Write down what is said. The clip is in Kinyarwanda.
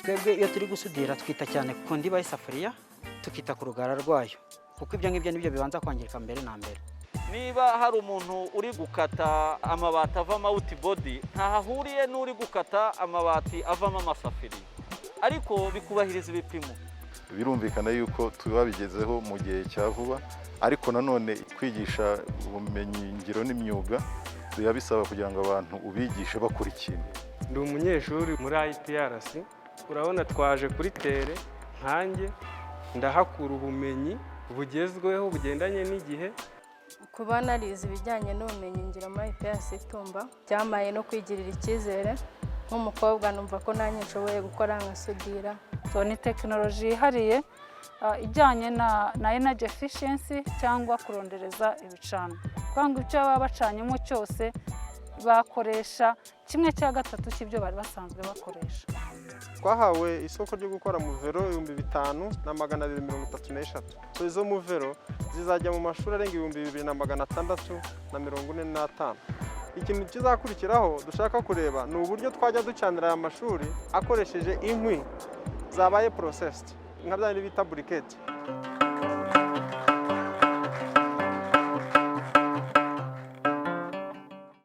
Twebwe iyo turi gusudira twita cyane ku ndiba y'isafuriya, tukita ku rugara rwayo, kuko ibyo ngibyo nibyo bibanza kwangirika mbere na mbere. Niba hari umuntu uri gukata amabati avamo outboard, ntaho ahuriye n'uri gukata amabati avamo amasafuriya, ariko bikubahiriza ibipimo. Birumvikana yuko tubabigezeho mu gihe cya vuba, ariko nanone kwigisha ubumenyi ngiro n'imyuga biba bisaba kugira ngo abantu ubigishe bakora ikintu. Ndi umunyeshuri muri IPRC. Urabona twaje kuri terrain, nkanjye ndahakura ubumenyi bugezweho bugendanye n'igihe. Kuba narize ibijyanye n'ubumenyingiro muri IPRC Tumba byampaye no kwigirira icyizere nk'umukobwa, numva ko nanjye nshoboye gukora nkasudira. So ni tekinoloji yihariye ijyanye na energy efficiency cyangwa kurondereza ibicanwa, kuvuga ngo icyo baba bacanyemo cyose bakoresha 1/3 cy'ibyo bari basanzwe bakoresha. Twahawe isoko ryo gukora muvero 5233. So izo muvero zizajya mu mashuri arenga 2645. Ikintu kizakurikiraho dushaka kureba ni uburyo twajya ducanira aya mashuri akoresheje inkwi zabaye processed, nka bya bindi bita briquette.